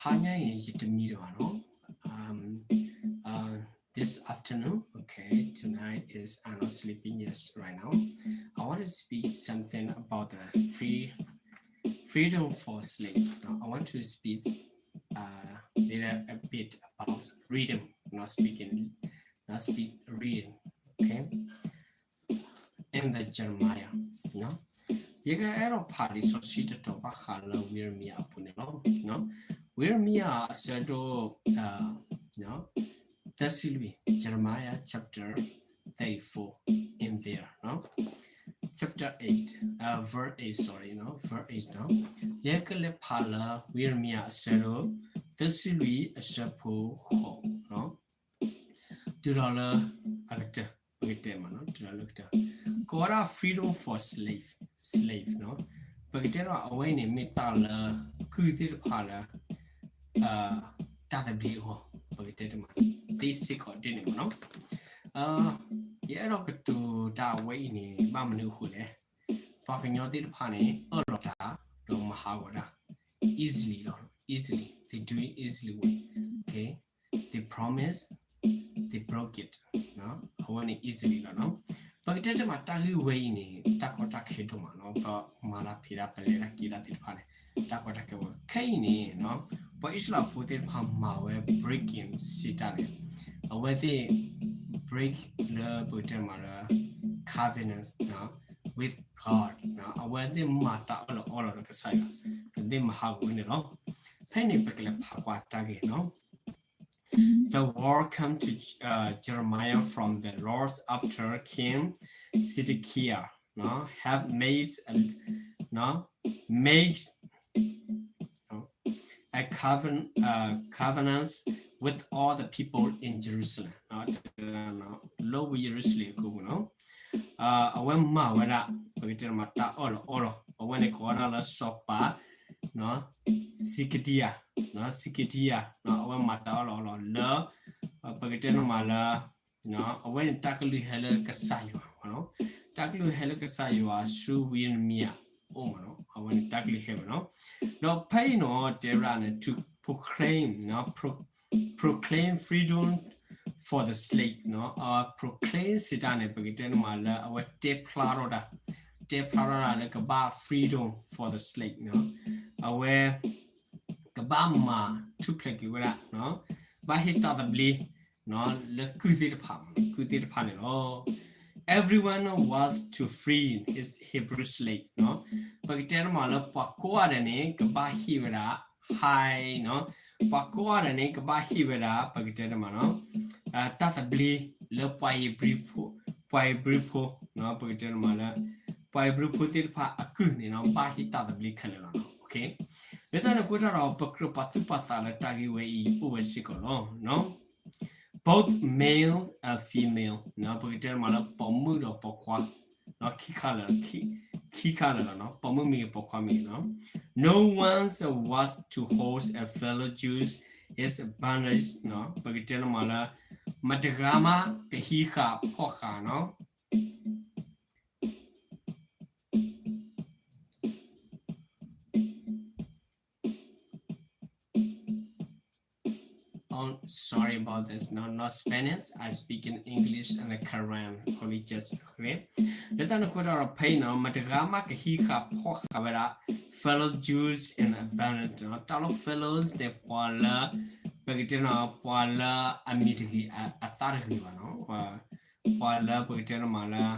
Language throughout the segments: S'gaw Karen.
ဟါညါအံၤန့ၣ် ယတမံတဘၣ်နီၤ. Um, uh, this afternoon, okay, tonight is, I'm not sleeping, yes, right now. I want to speak something about the free, freedom for slave. Now, I want to speak uh, little a bit about freedom, not speaking, not speak reading, okay? In the Jeremiah, no? ယကအဲၣ်ဒိးဖးလံာ်စီဆှံတတီၤဘၣ်ဃးလၢဝံယံးရမံယၤအပူၤန့ၣ်လီၤ. ဝံယံးရမံယၤအဆၢဒိၣ် သၢဆံလွံၢ်, Jeremiah chapter thirty-four, in there, no? Chapter eight, uh, verse eight, sorry, no? Verse eight, no? ယကလဲၤဖးလၢဝံယံးရမံယၤအဆၢဒိၣ် သၢဆံလွံၢ်အဆၢဖိဃိး, no? တုၤလီၤလၢအကတၢၢ်, ပကတဲမးနီၤ, တုၤလီၤလၢကတၢၢ်, ကိးဝဲဒၣ် freedom for slave, slave, နီၤ. ပကတဲဒီးအဝဲအံၤန့ၣ် မ့ၢ်တၢ်လၢကုၢ်သ့ၣ်တဖၣ်လၢ တၢ်သဘျ့အဂီၢ်, ပကတဲတမး, သ့စ့ၢ်ကီးဒ်န့ၣ်မးနီၤ. ယအဲၣ်ဒိးကတိၤတၢ်အဝဲအံၤန့ၣ် ဘၣ်မနုၤအဃိလဲၣ်, ပှၤကညီသ့ၣ်တဖၣ်န့ၣ် အၢၣ်လီၤတၢ် ဒီးမၤဟးဂီၤတၢ် easily လီၤ, easily, they do it easily way, okay, they promise, they broke it, အဝဲန့ၣ် easily လီၤနီၤ. ပကတဲတမး တၢ်ဂ့ၢ်ဝဲအံၤန့ၣ် တၢ်ကီတၢ်ခဲဒိၣ်မးနီၤ, ပမၤတၢ်ဖံးတၢ် ပလဲၤတၢ်က့ၤတၢ်သ့ၣ်တဖၣ်န့ၣ် တၢ်ကီတၢ်ခဲဝဲ ခဲအံၤန့ၣ်နီၤ, ပှၤအံၣ်စရ့လးဖိသ့ၣ်တဖၣ်မၤဝဲ breaking စံးတၢ်န့ၣ်, အဝဲသ့ၣ် break လၢပကတဲမးလၢ covenant with God နီၤ, အဝဲသ့ၣ်မၤတၢ်အၢၣ်လီၤအီလီၤဒီးကစၢ်ယွၤ, ဒီးသ့ၣ်မၤဟးဂီၤန့ၣ်လီၤ. ဖဲန့ၣ် ပကလဲၤဖးကွၢ်တၢ်ဂ့ၢ်နီၤ. The word come to uh, Jeremiah from the Lord after King Zedekiah, no, have made a, no, made, no, a covenant, uh, covenants with all the people in Jerusalem, no, လၢဝ့ၢ်ယရူၤၡလ့ၣ်အကိပူၤနီၤ. အဝဲမၤဝဲဒၣ် ပကတဲမးတၢ်အၢၣ်လီၤအီလီၤ, အဝဲန့ၣ်ကိးဝဲဒၣ်လၢစီၤပၤ စံးကဒံယၤ, စံးကဒံယၤ, အဝဲမၤတၢ်အၢၣ်လီၤအီလီၤလၢ ပကတဲမးလၢ အဝဲန့ၣ်တၢ်ကလုၢ်ဟဲလၢကစၢ်ယွၤ, တၢ်ကလုၢ်ဟဲလၢကစၢ်ယွၤဆူဝံယံးရမံယၤအအိၣ်မးနီၤ, အဝဲန့ၣ်တၢ်ကလုၢ်ဟဲဝဲနီၤ. ဒီးဖဲအံၤနီၤ တဲဝဲဒၣ်န့ၣ် to proclaim, proclaim freedom for the slave နီၤ, proclaim စံးတၢ်န့ၣ် ပကတဲန့ၣ်မးလၢအဝဲတဲဖျါထီၣ်တၢ်, တဲဖျါထီၣ်တၢ်လၢကဘၣ် freedom for the slave နီၤ, အဝဲ ကဘၣ်မၤထူၣ်ဖျဲးက့ၤဝဲဒၣ်, ကဘၣ်ဟ့ၣ်တၢ်သဘျ့ လၢကုၢ်သ့ၣ်တဖၣ်မး, ကုၢ်သ့ၣ်တဖၣ်န့ၣ်လီၤ. Everyone wants to free his Hebrew slave နီၤ, ပကတဲန့ၣ်မးလၢပှၤကိးဂၤဒဲးန့ၣ် ကဘၣ်ဟ့ၣ်ဝဲဒၣ် ဟါ နီၤ, ပှၤကိးဂၤဒဲးန့ၣ် ကဘၣ်ဟ့ၣ်ဝဲဒၣ် ပကတဲန့ၣ်မးနီၤ, တၢ်သဘျ့လၢပှၤဧ့ၤဘြံၤဖိ, ပှၤဧ့ၤဘြံၤဖိ, ပကတဲန့ၣ်မးလၢ ပှၤဧ့ၤဘြံၤဖိသ့ၣ်တဖၣ်အကုၢ်န့ၣ်နီၤ ဘၣ်ဟ့ၣ်တၢ်သဘျ့ခဲလၢာ်လီၤနီၤ. လၢတၢ်န့ၣ်အဃိတၢ်ဒီး ပကြၢးပာ်သူၣ်ပာ်သးလၢတၢ်ဂ့ၢ်ဝဲအံၤအိၣ်ဝဲစ့ၢ်ကီးလီၤ. Both male and female နီၤ, ပကတဲန့ၣ်မးလၢပိာ်မုၣ်ဒီးပိာ်ခွါ, ခံခါလၢာ်, ခံခါလၢာ်လီၤနီၤ, ပိာ်မုၣ်မ့ၢ်ဂ့ၤ ပိာ်ခွါမ့ၢ်ဂ့ၤနီၤ. No one wants to hold a fellow Jew in bondage နီၤ, ပကတဲန့ၣ်မးလၢ မတဂၤမးကဟံးဃာ်ဖီၣ်ဃာ်နီၤ. Oh, sorry about this. No, not Spanish. I speak in English and the Karen only just, okay. လၢတၢ်န့ၣ်အဃိတၢ်ဒီးဖဲအံၤနီၤ မတဂၤမးကဟံးဃာ်ဖီၣ်ဃာ်ဝဲဒၣ် fellow Jews in a bondage နီၤ. တၢ်လၢ fellows န့ၣ် ပှၤလၢ ပကတဲနီၤ ပှၤလၢအမံၤတဂ့ၤ အသၣ်တဂ့ၤဘၣ်နီၤ. ပှၤလၢပကတဲနီၤမးလၢ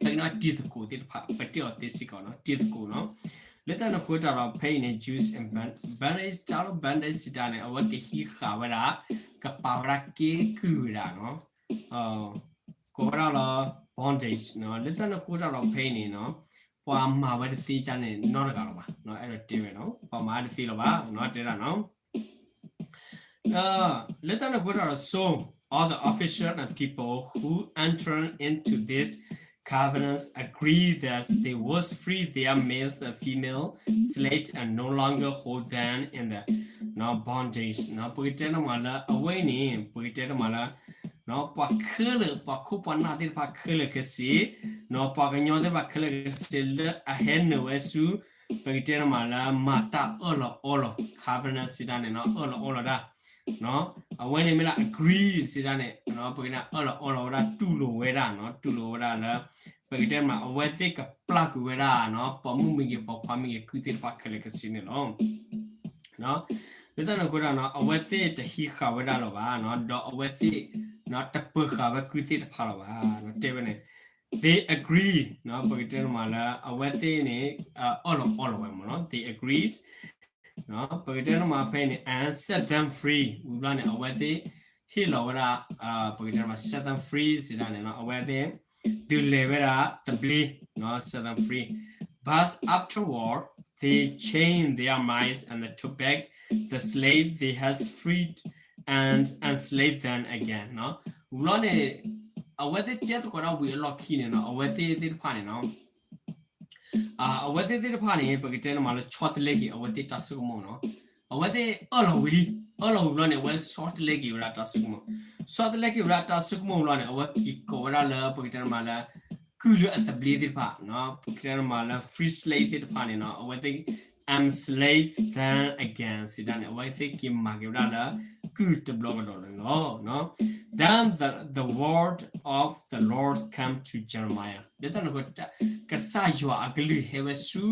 ပကတဲနီၤ တံၤသကိးသ့ၣ်တဖၣ် ပတဲအီၤသ့စ့ၢ်ကီးနီၤ တံၤသကိးနီၤ. လၢတၢ်န့ၣ်အဃိတၢ်ဒီးဖဲအံၤန့ၣ် Jews in bond-, bondage တၢ်လၢ bondage စံးတၢ်န့ၣ် အဝဲကဟံးဃာ်ဝဲဒၣ် ကပာ်ဝဲဒၣ်ကဲကုၢ်ဝဲဒၣ်နီၤ. ကိးဝဲဒၣ်လၢ bondage နီၤ. လၢတၢ်န့ၣ်အဃိတၢ်ဒီးဖဲအံၤန့ၣ်နီၤ ပှၤမၤဝဲတသ့ဒ်န့ၣ်နီတဂၤလၢၤဘၣ်နီၤ. အဲၣ်ဒိးတဲဝဲနီၤ ပှၤမၤဝဲတသ့လၢၤဘၣ်နီၤ တဲဒၣ်နီၤ. လၢတၢ်န့ၣ်အဃိတၢ်ဒီး so all the official and people who enter into this covenant agree that they will free their male and female slaves and no longer hold them in the, နီၤ bondage နီၤ. ပကတဲန့ၣ်မးလၢအဝဲအံၤန့ၣ် ပကတဲန့ၣ်မးလၢ ပှၤခဲလၢာ် ပှၤခိၣ်ပှၤနၢ်သ့ၣ်တဖၣ်ခဲလၢာ်ခဲဆ့ နီၤ ပှၤကညီသ့ၣ်တဖၣ်ခဲလၢာ်ခဲဆ့ လၢအဟဲနုာ်ဝဲဆူ ပကတဲန့ၣ်မးလၢမၤတၢ်အၢၣ်လီၤအီလီၤ covenant စံးတၢ်န့ၣ်နီၤ အၢၣ်လီၤအီလီၤဒၣ် အဝဲန့ၣ်မ့ၢ်လၢ agree စံးတၢ်န့ၣ် ပကတဲအၢၣ်လီၤအီလီၤဝဲဒၣ် တူၢ်လိာ်ဝဲဒၣ်နီၤ တူၢ်လိာ်ဝဲဒၣ်လၢ ပကတဲန့ၣ်မး အဝဲသ့ၣ်ကပျၢ်ကွံာ်ဝဲဒၣ်နီၤ ပိာ်မုၣ်မ့ၢ်ဂ့ၤ ပိာ်ခွါမ့ၢ်ဂ့ၤ ကုၢ်သ့ၣ်တဖၣ်ခဲလၢာ်ခဲဆ့န့ၣ်လီၤ. လၢတၢ်န့ၣ်အဃိဒၣ်နီၤ အဝဲသ့ၣ်တဟံးဃာ်ဝဲဒၣ်လီၤဘၣ်နီၤ ဒီးအဝဲသ့ၣ်နီၤ တပၢၤဃာ်ဝဲကုၢ်သ့ၣ်တဖၣ်လီၤဘၣ်နီၤ တဲဝဲန့ၣ် they agree နီၤ ပကတဲန့ၣ်မးလၢ အဝဲသ့ၣ်န့ၣ် အၢၣ်လီၤအီလီၤဝဲမးနီၤ they agree ပကတဲန့ၣ်မးဖဲအံၤန့ၣ် and set them free ဝံၤဘျီန့ၣ် အဝဲသ့ၣ်ဟ့ၣ်လီၤဝဲဒၣ် ပကတဲန့ၣ်မး set them free စံးတၢ်န့ၣ်နီၤ အဝဲသ့ၣ် ဒုးလဲၤဝဲဒၣ်သဘျ့နီၤ set them free but afterward they change their minds and took back the slave they had freed and enslaved them again နီၤ ဝံၤဘျီန့ၣ် အဝဲသ့ၣ်တဲသကိးတၢ်ဝံၤအလီၢ်ခံန့ၣ်နီၤ အဝဲသ့ၣ်သ့ၣ်တဖၣ်န့ၣ်နီၤ အဝဲသ့ၣ်သ့ၣ်တဖၣ်န့ၣ် ပကတဲန့ၣ်မးလၢဆီတလဲက့ၤ အဝဲသ့ၣ်တၢ်ဆိကမိၣ်နီၤ အဝဲသ့ၣ်အၢၣ်လီၤဝံၤလံ အၢၣ်လီၤဝံၤဘျီန့ၣ် အဝဲဆီတလဲက့ၤဝဲဒၣ်တၢ်ဆိကမိၣ် ဆီတလဲက့ၤဝဲဒၣ်တၢ်ဆိကမိၣ်ဘျီန့ၣ် အဝဲက့ၤကိးဝဲဒၣ်လၢ ပကတဲန့ၣ်မးလၢ ကုၢ်လၢအသဘျ့သ့ၣ်တဖၣ်နီၤ ပကတဲန့ၣ်မးလၢ free slave သ့ၣ်တဖၣ်န့ၣ်နီၤ အဝဲသ့ၣ် enslave them again စံးတၢ်န့ၣ် အဝဲသ့ၣ်က့ၤမၤက့ၤဝဲဒၣ်လၢ ကုၢ်တဘျီကဒီးန့ၣ်လီၤ Then the, the word of the Lord came to Jeremiah လၢတၢ်န့ၣ်အဃိ ကစၢ်ယွၤအကလုၢ်ဟဲဝဲဆူ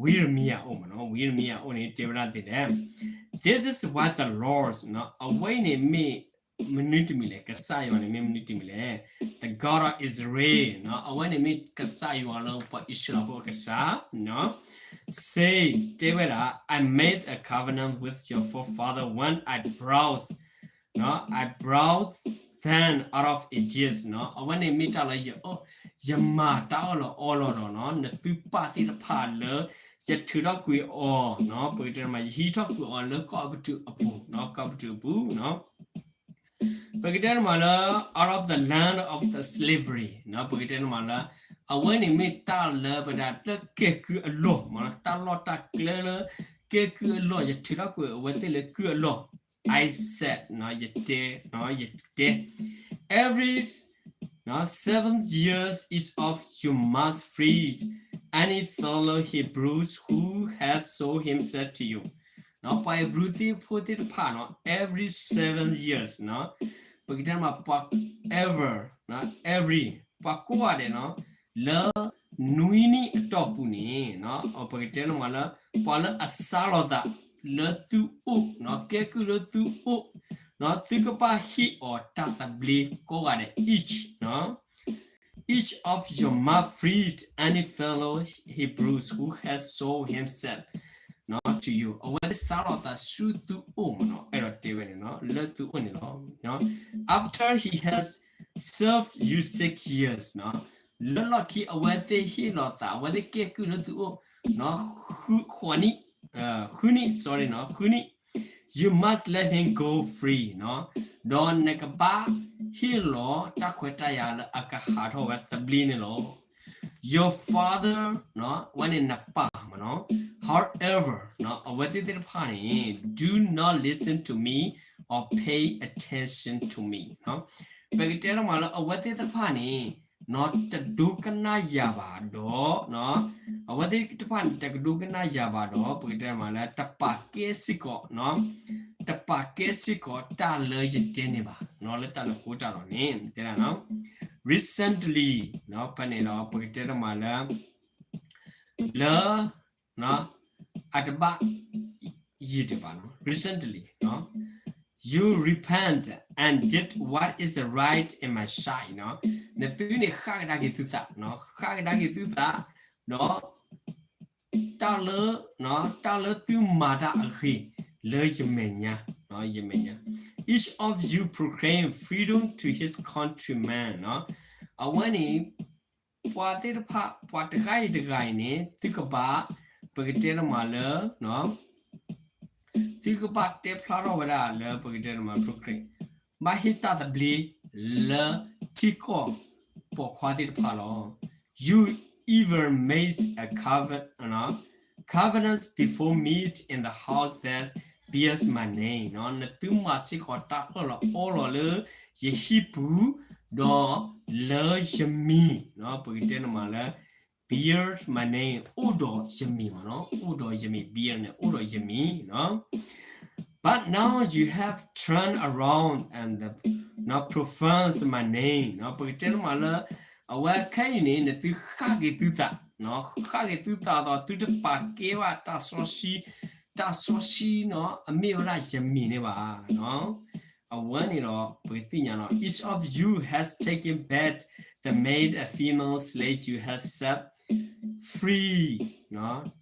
ဝံယံးရမံယၤအအိၣ်မးနီၤ ဝံယံးရမံယၤအအိၣ်န့ၣ် တဲဝဲဒၣ်သ့ၣ်ဒဲး This is what the Lord နီၤ အဝဲန့ၣ်မ့ၢ်မနုၤတမံၤလဲၣ် ကစၢ်ယွၤန့ၣ်မ့ၢ်မနုၤတမံၤလဲၣ် the God of Israel နီၤ အဝဲန့ၣ်မ့ၢ်ကစၢ်ယွၤလၢပှၤအံၣ်စရ့လးဖိအကစၢ် say တဲဝဲဒၣ် I made a covenant with your forefather when I brought နီၤ I brought them out of Egypt နီၤ အဝဲန့ၣ်မ့ၢ်တၢ်လၢ ယမၤတၢ်အၢၣ်လီၤအီလီၤဒီးနီၤ နသုပၢ်သ့ၣ်တဖၣ်လၢ ယထုးထီၣ်ကွံာ်အီၤနီၤ ပကတဲန့ၣ်မး ယဟံးထီၣ်ကွံာ်အီၤလၢကီၢ်အပတုာ်အပူၤနီၤ ကီၢ်ပတုာ်အပူၤနီၤ ပကတဲန့ၣ်မးလၢ out of the land of the slavery နီၤ ပကတဲန့ၣ်မးလၢ အဝဲန့ၣ်မ့ၢ်တၢ်လၢပဒၣ်လၢကဲကုၢ်အလီၢ်မးနီၤ တၢ်လီၢ်တၢ်ကျဲလၢ ကဲကုၢ်အလီၢ် ယထုးထီၣ်ကွံာ်အဝဲသ့ၣ်လၢကုၢ်အလီၢ် I said နီၤ ယတဲ နီၤ ယတဲ every seven years each of you must free any fellow Hebrews who has sold himself to you နီၤ ပှၤ Hebrew သ့ၣ်ဖိသ့ၣ်တဖၣ်နီၤ every seven years နီၤ ပကတဲမး ပှၤ ever နီၤ every ပှၤကိးဂၤဒဲးနီၤ လၢနွံနံၣ်အတီၢ်ပူၤန့ၣ်နီၤ ပကတဲန့ၣ်မးလၢ ပှၤလၢအစးလီၤသးလၢသုအိၣ်နီၤ ကဲကုၢ်လၢသုအိၣ်နီၤ သုကဘၣ်ဟ့ၣ်အီၤတၢ်သဘျ့ကိးဂၤဒဲး each နီၤ each of you must free any fellow Hebrews who has sold himself နီၤ to you အဝဲသ့ၣ်စးလီၤသးဆူသုအိၣ်မးနီၤ အဲၣ်ဒိးတဲဝဲန့ၣ်နီၤ လၢသုအိၣ်န့ၣ်လီၤ after he has served you six years နီၤ လၢလီၢ်ခံအဝဲသ့ၣ်ဟ့ၣ်လီၤသး အဝဲသ့ၣ်ကဲကုၢ်လၢသုအိၣ်နီၤ ဃုနံၣ် sorry နီၤ ဃုနံၣ် you must let him go free နီၤ ဒီးနကဘၣ်ဟ့ၣ်လီၤတၢ်ခွဲးတၢ်ယာ်လၢအကဟးထီၣ်ဝဲသဘျ့န့ၣ်လီၤ your father နီၤ အဝဲန့ၣ်နပၢ်မးနီၤ however နီၤ အဝဲသ့ၣ်သ့ၣ်တဖၣ်န့ၣ် do not listen to me or pay attention to me နီၤ ပကတဲလီၤမးလၢအဝဲသ့ၣ်တဖၣ်န့ၣ် နီၤ တဒိကနၣ်ယၤဘၣ်ဒီး အဝဲသ့ၣ်တဖၣ်န့ၣ် တကဒိကနၣ်ယၤဘၣ်ဒီး ပကတဲမးလၢ တပာ်ကဲစ့ၢ်ကီး တပာ်ကဲစ့ၢ်ကီးတၢ်လၢယတဲန့ၣ်ဘၣ် လၢတၢ်န့ၣ်အဃိတၢ်လီၤန့ၣ် တဲဒၣ် recently ဖဲန့ၣ်ဒီး ပကတဲမးလၢ လၢ အတဘၣ်ယံာ်ဒံးဘၣ်နီၤ recently နီၤ you repent and did what is right in my sight နီၤ နသုန့ၣ်ဃၣ်ကဒါက့ၤသုသး ဃၣ်ကဒါက့ၤသုသး ဒီး တၢ်လၢ တၢ်လၢသုမၤတၢ်အဂ့ၤ လၢယမဲာ်ညါ ယမဲာ်ညါ each of you proclaim freedom to his countrymen နီၤ အဝဲန့ၣ် ပှၤသ့ၣ်တဖၣ် ပှၤတဂၤအံၤတဂၤအံၤန့ၣ် သုကဘၣ် ပကတဲတမးလၢ သုကဘၣ်တဲဖျါထီၣ်ဝဲဒၣ်လၢပကတဲတမး proclaim ဘၣ်ဟ့ၣ်တၢ်သဘျ့ လၢထံကီၢ်ပိာ်ခွါသ့ၣ်တဖၣ်လီၤ. You even made a covenant, covenant before me in the house that bears my name နီၤ နသုမၤစ့ၢ်ကီးတၢ်အၢၣ်လီၤအီလီၤလၢယဟံၣ်ပူၤ ဒီးလၢယမံၤ ပကတဲန့ၣ်မးလၢ bear my name အိၣ်ဒီးယမံၤမ့ၢ်နီၤ, အိၣ်ဒီးယမံၤ bear န့ၣ် အိၣ်ဒီးယမံၤနီၤ. But now you have turned around and not profaned my name နီၤ. ပကတဲတမးလၢ အဝဲခဲအံၤန့ၣ် နသုဃၣ်က့ၤသုသး, ဃၣ်က့ၤသုသးဒီး သုတပာ်ကဲဘၣ်တၢ်စီဆှံ, တၢ်စီဆှံနီၤ အမ့ၢ်ဝဲဒၣ်ယမံၤန့ၣ်ဘၣ်. အဝဲန့ၣ်ဒီး ပကသ့ၣ်ညါနီၤ, each of you has taken back the male and female slave you have set free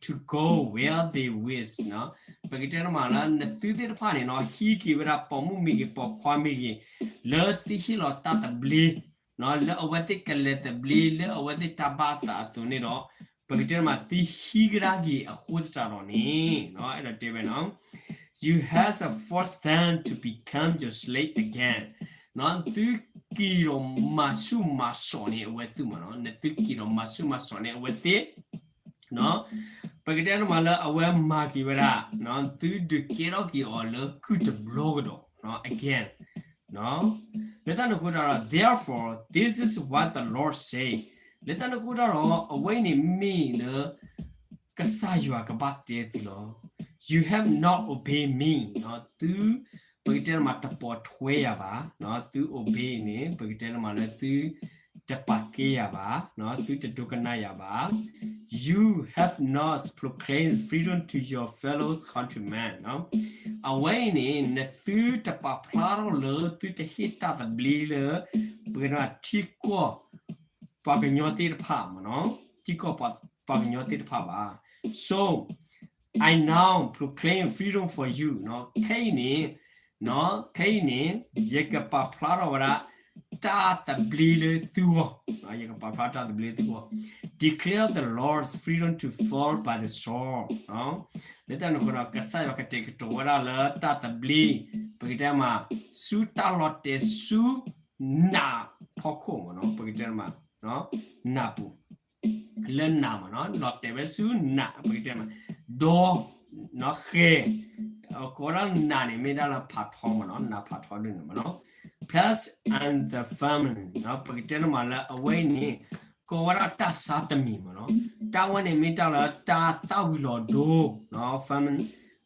to go where they wish နီၤ. ပကတဲတမးလၢ နသုသ့ၣ်တဖၣ်န့ၣ်နီၤ ဟံးက့ၤဝဲဒၣ်ပိာ်မုၣ်မ့ၢ်ဂ့ၤ ပိာ်ခွါမ့ၢ်ဂ့ၤ လၢသုဟ့ၣ်လီၤတၢ်သဘျ့ လၢအဝဲသ့ၣ်ကလဲၤသဘျ့ လၢအဝဲသ့ၣ်တၢ်ဘၣ်အသးအသိးန့ၣ်ဒီး ပကတဲတမး သုဟံးကဒါက့ၤအဃိသတးဒီးန့ၣ် အဲၣ်ဒိးတဲဝဲနီၤ, you have forced them to become your slave again နီၤ. သုက့ၤဒီးမၤဆူၣ်မၤစီၤန့ၣ် အဝဲသ့ၣ်မ့ၢ်နီၤ, နသုက့ၤဒီးမၤဆူၣ်မၤစီၤန့ၣ် အဝဲသ့ၣ် ပကတဲတမးလၢအဝဲမၤက့ၤဝဲဒၣ် သုဒုးကဲထီၣ်က့ၤအီၤလၢကုၢ်တဘျီကဒီး again လၢတၢ်န့ၣ်အဃိတၢ်ဒီး therefore this is what the Lord say လၢတၢ်န့ၣ်အဃိတၢ်ဒီး အဝဲအံၤန့ၣ်မ့ၢ်လၢ ကစၢ်ယွၤကဘၣ်တဲသုလီၤ. You have not obeyed me သု ပကတဲတမးတပိာ်ထွဲယၤဘၣ်, သု obey န့ၣ် ပကတဲတမးလၢသု တပာ်ကဲယၤဘၣ်, သုတဒိကနၣ်ယၤဘၣ်. You have not proclaimed freedom to your fellow countrymen အဝဲအံၤန့ၣ် နသုတပာ်ဖျါထီၣ်လၢ သုတဟ့ၣ်တၢ်သဘျ့လၢ ပကတဲတမးထံကီၢ် ပှၤကညီသ့ၣ်တဖၣ်မ့ၢ်နီၤ, ထံကီၢ်ပှၤကညီသ့ၣ်တဖၣ်ဘၣ်. So I now proclaim freedom for you ခဲအံၤန့ၣ်, ခဲအံၤန့ၣ် ယကပာ်ဖျါထီၣ်ဝဲဒၣ် တၢ်သဘျ့လၢသုဂီၢ်, ယကပာ်ဖျါတၢ်သဘျ့လၢသုဂီၢ် declare the Lord's freedom to fall by the sword လၢတၢ်န့ၣ်အဃိဒီး ကစၢ်ယွၤကတဲာ်ကတီၤဝဲဒၣ်လၢတၢ်သဘျ့, ပကတဲမး ဆူတၢ်လီၤတဲာ်ဆူ နးဖီခိၣ်မ့ၢ်နီၤ, ပကတဲမး နးပူၤ လၢနးမ့ၢ်နီၤ, လီၤတဲာ်ဝဲဆူနး ပကတဲမး ဒီး ဃဲၤ, ကိးဝဲဒၣ်နးန့ၣ် မ့ၢ်ဒၣ်လၢဖးထီမ့ၢ်နီၤ, နးဖးထီဒ်န့ၣ်မ့ၢ်နီၤ. Plus and the famine ပကတဲတမးလၢအဝဲအံၤန့ၣ် ကိးဝဲဒၣ်တၢ်ဆါတမံၤမ့ၢ်နီၤ, တၢ်ဝဲန့ၣ်မ့ၢ်တၢ်လၢတၢ်သၣ်ဝံၤလီၤဒိ famine,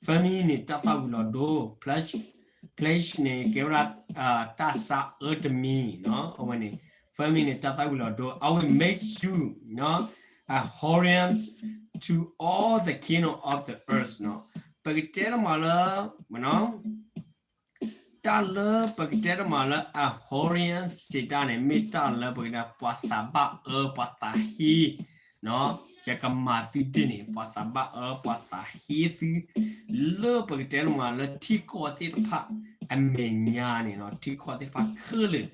famine န့ၣ် တၢ်သၣ်ဝံၤလီၤဒိ plus န့ၣ် ကဲဝဲဒၣ် တၢ်ဆါအၢတမံၤနီၤ, အဝဲန့ၣ် famine န့ၣ် တၢ်သၣ်ဝံၤလီၤဒိ I will make you နီၤ a horror to all the kingdom of the earth နီၤ, ပကတဲတမးလၢ တၢ်လၢပကတဲတမးလၢ a horror စံးတၢ်န့ၣ် မ့ၢ်တၢ်လၢပကတဲ ပှၤသးဘၣ်အၢ ပှၤသးဟ့ ယကမၤသုဒ်န့ၣ် ပှၤသးဘၣ်အၢ ပှၤသးဟ့သု လၢပကတဲတမးလၢထံကီၢ်သ့ၣ်တဖၣ်အမဲာ်ညါန့ၣ်နီၤ, ထံကီၢ်သ့ၣ်တဖၣ်ခဲလၢာ်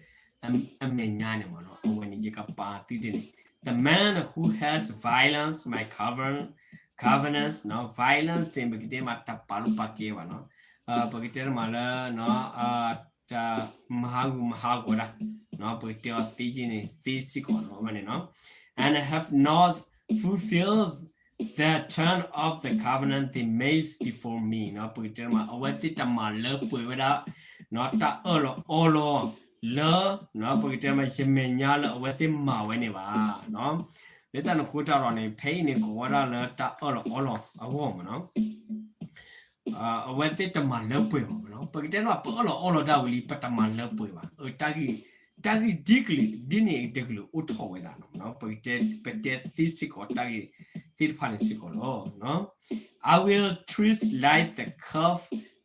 အမဲာ်ညါန့ၣ်မ့ၢ်နီၤ, အဝဲန့ၣ် ယကပာ်သုဒ်န့ၣ် The man who has violence my covenant, covenants နီၤ, violence န့ၣ် ပကတဲမးတပာ်လိာ်ပာ်ကဲဘၣ်နီၤ, ပကတဲတမးလၢ တမၤဟးဂူာ်မၤဟးဂီၤတၢ်, ပကတဲအီၤသ့န့ၣ် သ့စ့ၢ်ကီးနီၤ, အဝဲန့ၣ်နီၤ and have not fulfilled the term of the covenant they made before me နီၤ, ပကတဲတမး အဝဲသ့ၣ်တမၤလၢပှဲၤဝဲဒၣ် တၢ်အၢၣ်လီၤအီလီၤလၢ ပကတဲတမး ယမဲာ်ညါလၢအဝဲသ့ၣ်မၤဝဲန့ၣ်ဘၣ်နီၤ, လၢတၢ်န့ၣ်အဃိတၢ်ဒီးန့ၣ် ဖဲအံၤန့ၣ် ကိးဝဲဒၣ်လၢတၢ်အၢၣ်လီၤအီလီၤအဂီၢ်မ့ၢ်နီၤ အဝဲသ့ၣ်တမၤလၢပှဲၤဘၣ်မ့ၢ်နီၤ, ပကတဲတမး ပအၢၣ်လီၤအီလီၤဒၣ်ဝံၤလံ ပတမၤလၢပှဲၤဘၣ်, တၢ်ဂ့ၢ် တၢ်ဂ့ၢ်ဒ်ကလုာ်ဒ်န့ၣ်တကလုာ်အိၣ်ထီၣ်ဝဲဒၣ်နီၤ, ပကတဲ ပတဲသ့စ့ၢ်ကီးတၢ်ဂ့ၢ်သ့ၣ်တဖၣ်န့ၣ်စ့ၢ်ကီးလီၤ. I will treat like the calf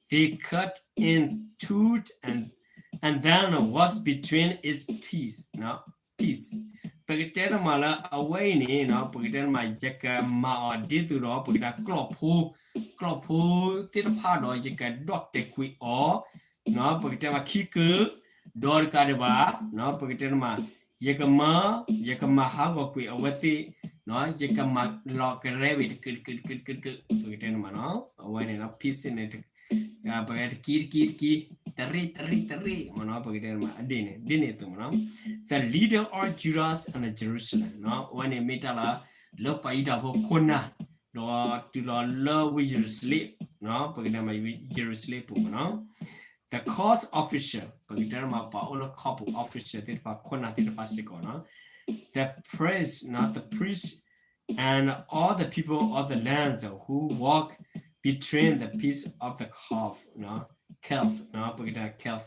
they cut in two and, and then was between its piece, piece ပကတဲတမးလၢအဝဲအံၤန့ၣ် ပကတဲတမး ယကမၤအီၤဒ်သိးဒီး ပကတဲကျီၢ်ဖိ ကျီၢ်ဖိသ့ၣ်တဖၣ်ဒီး ယကဒီၣ်တဲာ်ကွံာ်အီၤ ပကတဲမးခံကၢၢ် ဒီးတကးဒံးဘၣ် ပကတဲတမး ယကမၤ ယကမၤဟးဂီၤကွံာ်အဝဲသ့ၣ် ယကမၤလီၤကရဲဝံၤတကၢၢ်တကၢၢ်တကၢၢ်တကၢၢ် ပကတဲတမးနီၤ အဝဲန့ၣ် piece န့ၣ် ပကတဲတကံတကံတကံ တရ့ၣ်တရ့ၣ်တရ့ၣ်မ့ၢ်နီၤ ပကတဲတမး အဒ်န့ၣ် ဒ်န့ၣ်အသိးမ့ၢ်နီၤ the leader of Judah and Jerusalem အဝဲန့ၣ်မ့ၢ်တၢ်လၢ လၢပှၤယူဒၤဖိခိၣ်နၢ် ဒီးတုၤလီၤလၢဝ့ၢ်ယရူၤၡလ့ၣ် ပကတဲမးယရူၤၡလ့ၣ်ပူၤမ့ၢ်နီၤ the court official ပကတဲမးပှၤအိၣ်လၢ court ပူၤ official သ့ၣ်တဖၣ် ခိၣ်နၢ်သ့ၣ်တဖၣ်စ့ၢ်ကီးနီၤ the priest နီၤ the priest and all the people of the lands who walk between the piece of the calf, calf ပကတဲ calf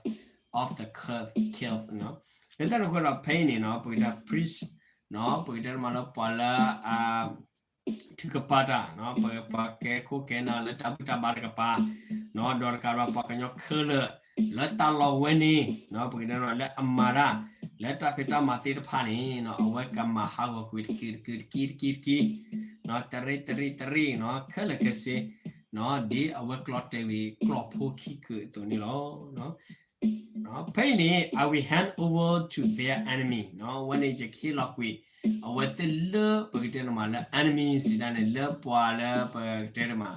of the calf, calf လၢတၢ်န့ၣ်အဃိဒီး ဖဲအံၤန့ၣ် ပကတဲ priest ပကတဲမးလၢပှၤလၢ ထုကပၤတၢ် ပှၤကဲခိၣ်ကဲနၢ်လၢတၢ်ဘူၣ်တၢ်ဘါတကပၤ ဒီးတကးဒီးပှၤကညီခဲလၢာ် လၢတၢ်လီၢ်ဝဲန့ၣ် ပကတဲလၢအမၤတၢ် လၢတၢ်ဖံးတၢ်မၤသ့ၣ်တဖၣ်န့ၣ် အဝဲကမၤဟးဂီၤကွံာ်တက့ၢ်တက့ၢ်တက့ၢ်တက့ၢ် တရံးတရံးတရံး ခဲလၢာ်ခဲဆ့ ဒ်အဝဲကျီတဲာ်ဝံၤကျီၢ်ဖိခံကုာ်အသိးန့ၣ်လီၤ. ဖဲအံၤန့ၣ် I will hand over to their enemy အဝဲန့ၣ် ယကဟ့ၣ်လီၤကွံာ် အဝဲသ့ၣ်လၢပကတဲတမးလၢ enemy စံးတၢ်န့ၣ် လၢပှၤလၢပကတဲတမး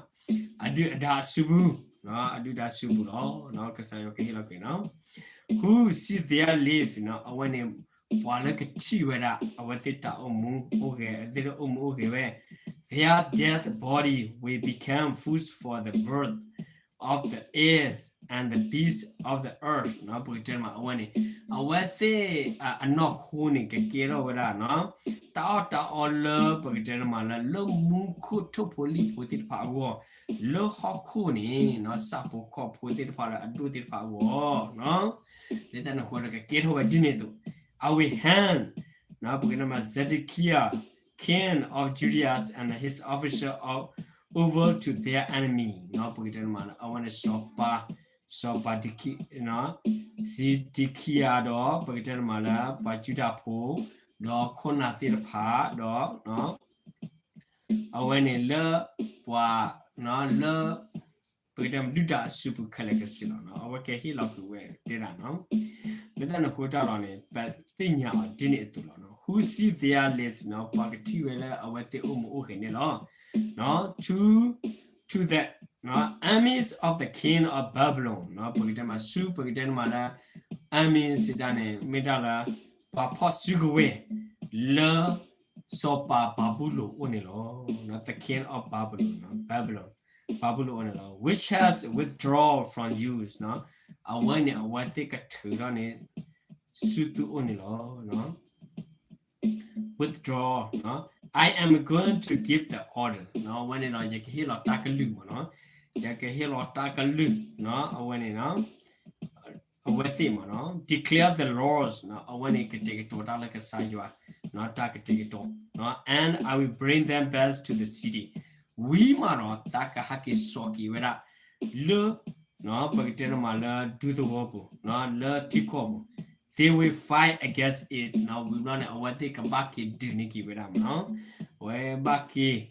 အဒုၣ်အဒါအစုပူၤ အဒုၣ်ဒါစုပူၤလီၤ. ကစၢ်ယွၤကဟ့ၣ်လီၤကွံာ် who see their live အဝဲန့ၣ် ပှၤလၢကထံၣ်ဝဲဒၣ် အဝဲသ့ၣ်တၢ်အိၣ်မူအိၣ်ဂဲၤ အဝဲသ့ၣ်တၢ်အိၣ်မူအိၣ်ဂဲၤဝဲ their dead body will become food for the bird of the air and the beast of the earth ပကတဲမး အဝဲန့ၣ် အဝဲသ့ၣ်အနီၢ်ခိန့ၣ် ကကဲထီၣ်ဝဲဒၣ် တၢ်အီၣ်တၢ်အီလၢပကတဲတမးလၢ လၢမူခိၣ်ထိၣ်ဖိလံၣ်ဖိသ့ၣ်တဖၣ်အဂီၢ် လၢဟီၣ်ခိၣ်န့ၣ် ဆၣ်ဖိကီၢ်ဖိသ့ၣ်တဖၣ်လၢအဒိၣ်သ့ၣ်တဖၣ်အဂီၢ် လၢတၢ်န့ၣ်အဃိဒီး ကကဲထီၣ်ဝဲဒ်န့ၣ်အသိး I will hand ပကတဲမး Zedekiah, king of Judah, and his official over to their enemy ပကတဲမးလၢ အဝဲန့ၣ် စီၤပၤ စီၤပၤ Zedekiah ဒီး ပကတဲတမးလၢ ပှၤယူဒၤဖိ ဒီးခိၣ်နၢ်သ့ၣ်တဖၣ် ဒီး အဝဲန့ၣ်လၢ ပှၤ လၢ ပကတဲမး ဒုၣ်ဒါအစုပူၤခဲလၢာ်ခဲဆ့လီၤ. အဝဲကဟ့ၣ်လီၤကွံာ်ဝဲတဲဒၣ် လၢတၢ်န့ၣ်အဃိတၢ်ဒီးန့ၣ် ပသ့ၣ်ညါအီၤဒ်န့ၣ်အသိးလီၤ. Who see their live ပှၤကထံၣ်ဝဲလၢအဝဲသ့ၣ်အိၣ်မူအိၣ်ဂဲၤန့ၣ်လီၤ. To to the armies of the king of Babylon ပကတဲမး ဆူပကတဲမးလၢ army စံးတၢ်န့ၣ် မ့ၢ်ဒၣ်လၢ ပှၤဖီၣ်စုကဝဲၤ လၢ စီၤပၤဘၤဘူလိၣ်အအိၣ်န့ၣ်လီၤ. The king of Babylon, Babylon ဘၤဘူလိၣ်အအိၣ်န့ၣ်လီၤ. Which has withdrawn from you အဝဲန့ၣ် အဝဲသ့ၣ်ကထုးထီၣ်န့ၣ် ဆူသုအိၣ်န့ၣ်လီၤ. withdraw I am going to give the order အဝဲန့ၣ်ဒီး ယကဟ့ၣ်လီၤတၢ်ကလုၢ်မးနီၤ ယကဟ့ၣ်လီၤတၢ်ကလုၢ် အဝဲန့ၣ် အဝဲသ့ၣ်မးနီၤ declare the laws အဝဲန့ၣ်ကတဲာ်ကတီၤတၢ်လၢကစၢ်ယွၤ တၢ်ကတဲာ်ကတီၤ and I will bring them back to the city ဝံၤမးဒီး တၢ်ကဟဲက့ၤစိာ်က့ၤဝဲဒၣ် လၢ ပကတဲတမးလၢဒူသဝီပူၤ လၢထံကီၢ်ပူၤ they will fight against it ဝံၤဘျီန့ၣ် အဝဲသ့ၣ်ကဘၣ်က့ၤဒုးန့ၢ်က့ၤဝဲဒၣ်မးနီၤ အဝဲဘၣ်က့ၤ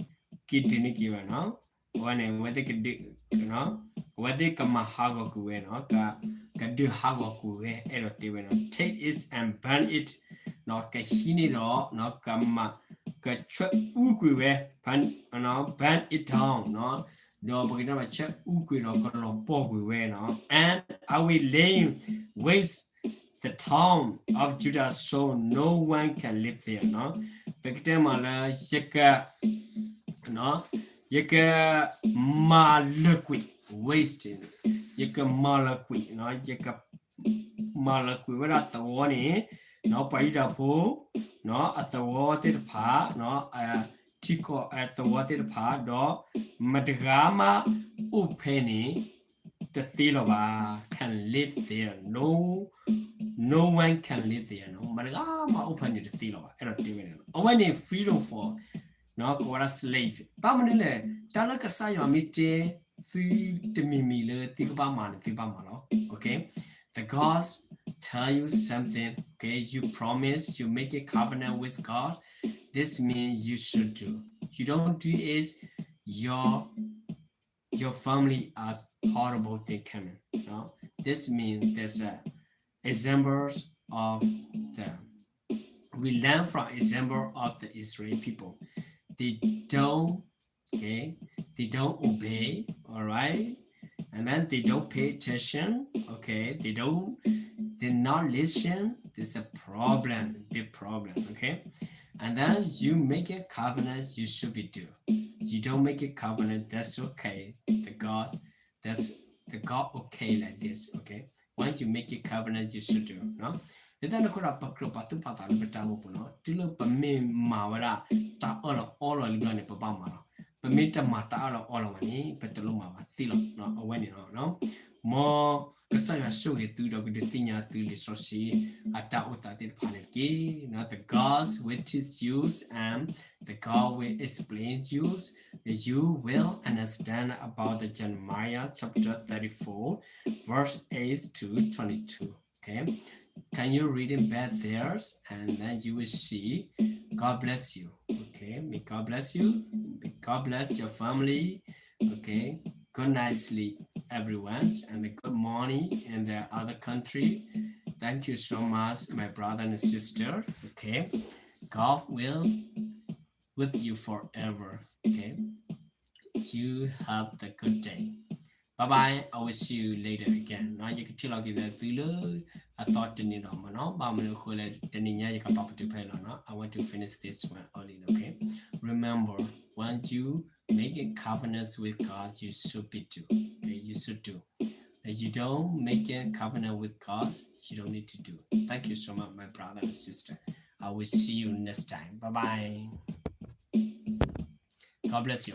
က့ၤဒုးန့ၢ်က့ၤဝဲနီၤ အဝဲန့ၣ် အဝဲသ့ၣ်ကဒုး အဝဲသ့ၣ်ကမၤဟးဂီၤကွံာ်ဝဲနီၤ ကဒုးဟးဂီၤကွံာ်ဝဲ အဲၣ်ဒိးတဲဝဲနီၤ take it and burn it ကဟံးန့ၢ်ဒီး ကမၤ ကဆွဲအူကွံာ်ဝဲ burn it down ဒီးပကတဲမးဆွဲအူကွံာ်ဒီးကလီၤပှီၢ်ကွံာ်ဝဲနီၤ and I will lay waste the town of Judah so no one can live there ပကတဲမးလၢ ယက ယကမၤလၢာ်ကွံာ် waste ယကမၤလၢာ်ကွံာ် ယက မၤလၢာ်ကွံာ်ဝဲဒၣ်သဝီန့ၣ် ပှၤယူဒၤဖိ အသဝီသ့ၣ်တဖၣ် ထံကီၢ်အသဝီသ့ၣ်တဖၣ် ဒီးမတၤတဂၤမးအိၣ်ဖဲန့ၣ် တသ့လၢၤဘၣ် can live there no no one can live there မတၤတဂၤမးအိၣ်ဖဲန့ၣ်တသ့လၢၤဘၣ် အဲၣ်ဒိးတဲဝဲန့ၣ် အဝဲန့ၣ် freedom for ကိးဝဲဒၣ် slave ဘၣ်မနုၤလဲၣ် တၢ်လၢကစၢ်ယွၤမ့ၢ်တဲ သုတမံၤမံၤလၢသုကဘၣ်မၤန့ၣ် သုဘၣ်မၤလီၤ okay the God tell you something, okay, you promise, you make a covenant with God, this means you should do, you don't do it, your your family has horrible thing coming. No? This means there's a examples of the we learn from example of the Israel people. They don't okay, they don't obey, all right? And then they don't pay attention, okay? They don't they not listen. There's a problem, big problem, okay? And then you make a covenant, you should be do. You don't make a covenant, that's okay. The God, that's the God okay like this, okay? When you make a covenant, you should do, no? လၢတၢ်န့ၣ်အဃိဒီး ပကြၢးပာ်သူၣ်ပာ်သးလၢပတၢ်အိၣ်မူပူၤနီၤ. တုၤလၢပမ့ၢ်မၤဝဲဒၣ် တၢ်အၢၣ်လီၤအီလီၤလံဘျီန့ၣ် ပဘၣ်မၤလီၤ. ပမ့ၢ်တမၤတၢ်အၢၣ်လီၤအီလီၤဘၣ်န့ၣ် ပတလိၣ်မၤဘၣ်သ့လီၤ. အဝဲန့ၣ်လီၤ. မ်ကစၢ်ယွၤဆိၣ်ဂ့ၤသုဒီးကဒုးသ့ၣ်ညါသုလံာ်စီဆှံ အတၢ်အိၣ်သးသ့ၣ်တဖၣ်န့ၣ်တက့ၢ်. The God will teach you and the God will explain you. You will understand about the Jeremiah chapter thirty-four, verse eight to twenty-two. Okay. Can you read it back there? And then you will see. God bless you. Okay. May God bless you. May God bless your family. Okay. Good night, sleep, everyone, and good morning in the other country. Thank you so much, my brother and sister. Okay. God will with you forever. Okay. You have the good day. Bye bye. I will see you later again. နီၤ ယကထံၣ်လိာ်က့ၤသုလၢအသီတနံၤဒီးမနီၤ ဘၣ်မနုၤအဃိလဲၣ် တနံၤညါယကပာ်ပတုာ်ဖဲလီၤနီၤ I want to finish this one early, okay? Remember, when you make a covenant with God, you should be do. Okay, you should do. If you don't make a covenant with God, you don't need to do. Thank you so much, my brother and sister. I will see you next time. Bye bye. God bless you all.